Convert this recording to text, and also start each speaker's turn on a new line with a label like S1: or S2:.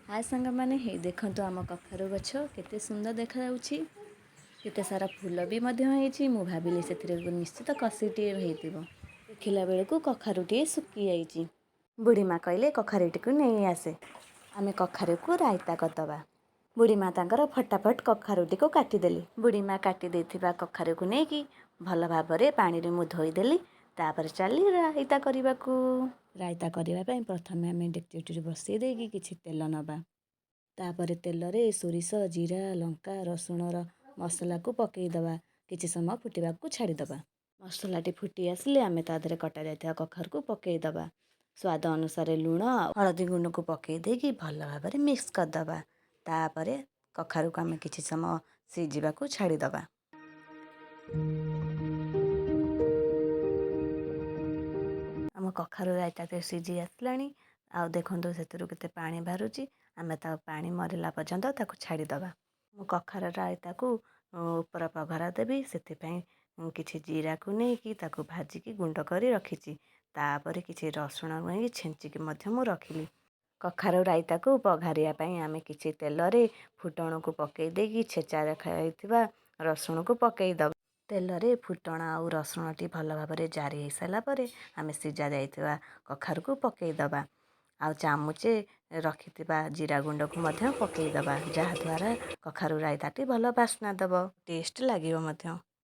S1: ହାଏ ସାଙ୍ଗମାନେ, ହେଇ ଦେଖନ୍ତୁ ଆମ କଖାରୁ ଗଛ କେତେ ସୁନ୍ଦର ଦେଖାଯାଉଛି। କେତେ ସାରା ଫୁଲ ବି ମଧ୍ୟ ହେଇଛି। ମୁଁ ଭାବିଲି ସେଥିରେ ନିଶ୍ଚିତ କଷିଟିଏ ହେଇଥିବ। ଦେଖିଲା ବେଳକୁ କଖାରୁଟିଏ ଶୁଖିଯାଇଛି। ବୁଢ଼ୀ ମା କହିଲେ, କଖାରୁଟିକୁ ନେଇ ଆସେ, ଆମେ କଖାରୁକୁ ରାଇତା କରିଦେବା। ବୁଢ଼ୀ ମା ତାଙ୍କର ଫଟାଫଟ କଖାରୁଟିକୁ କାଟିଦେଲେ। ବୁଢ଼ୀ ମା କାଟି ଦେଇଥିବା କଖାରୁକୁ ନେଇକି ଭଲ ଭାବରେ ପାଣିରେ ମୁଁ ଧୋଇଦେଲି। ତାପରେ ଚାଲି ରାଇତା କରିବାକୁ। ରାଇତା କରିବା ପାଇଁ ପ୍ରଥମେ ଆମେ ଡେକ୍ଚିଟିରେ ବସେଇ ଦେଇକି କିଛି ତେଲ ନେବା। ତାପରେ ତେଲରେ ସୋରିଷ, ଜିରା, ଲଙ୍କା, ରସୁଣର ମସଲାକୁ ପକାଇଦେବା। କିଛି ସମୟ ଫୁଟିବାକୁ ଛାଡ଼ିଦେବା। ମସଲାଟି ଫୁଟି ଆସିଲେ ଆମେ ତା ଦେହରେ କଟା ଯାଇଥିବା କଖାରୁକୁ ପକାଇଦେବା। ସ୍ୱାଦ ଅନୁସାରେ ଲୁଣ ଆଉ ହଳଦୀ ଗୁଣ୍ଡକୁ ପକାଇ ଦେଇକି ଭଲ ଭାବରେ ମିକ୍ସ କରିଦେବା। ତାପରେ କଖାରୁକୁ ଆମେ କିଛି ସମୟ ସିଝିବାକୁ ଛାଡ଼ିଦେବା। ଆମ କଖାରୁ ରାଇତା ତ ସିଝି ଆସିଲାଣି। ଆଉ ଦେଖନ୍ତୁ, ସେଥିରୁ କେତେ ପାଣି ବାହାରୁଛି। ଆମେ ତା ପାଣି ମରିଲା ପର୍ଯ୍ୟନ୍ତ ତାକୁ ଛାଡ଼ିଦେବା। ମୁଁ କଖାରୁ ରାଇତାକୁ ଉପର ପଘରା ଦେବି, ସେଥିପାଇଁ କିଛି ଜିରାକୁ ନେଇକି ତାକୁ ଭାଜିକି ଗୁଣ୍ଡ କରି ରଖିଛି। ତାପରେ କିଛି ରସୁଣ ନେଇକି ଛେଞ୍ଚିକି ମଧ୍ୟ ମୁଁ ରଖିଲି। କଖାରୁ ରାଇତାକୁ ପଘାରିବା ପାଇଁ ଆମେ କିଛି ତେଲରେ ଫୁଟଣକୁ ପକାଇ ଦେଇକି ଛେଚା ରଖାଯାଇଥିବା ରସୁଣକୁ ପକାଇଦେବା। ତେଲରେ ଫୁଟଣ ଆଉ ରସୁଣଟି ଭଲ ଭାବରେ ଜାରି ହେଇସାରିଲା ପରେ ଆମେ ସିଝା ଯାଇଥିବା କଖାରୁକୁ ପକାଇଦେବା ଆଉ ଚାମୁଚେ ରଖିଥିବା ଜିରା ଗୁଣ୍ଡକୁ ମଧ୍ୟ ପକାଇଦେବା, ଯାହାଦ୍ୱାରା କଖାରୁ ରାଇତାଟି ଭଲ ବାସ୍ନା ଦେବ, ଟେଷ୍ଟ ଲାଗିବ ମଧ୍ୟ।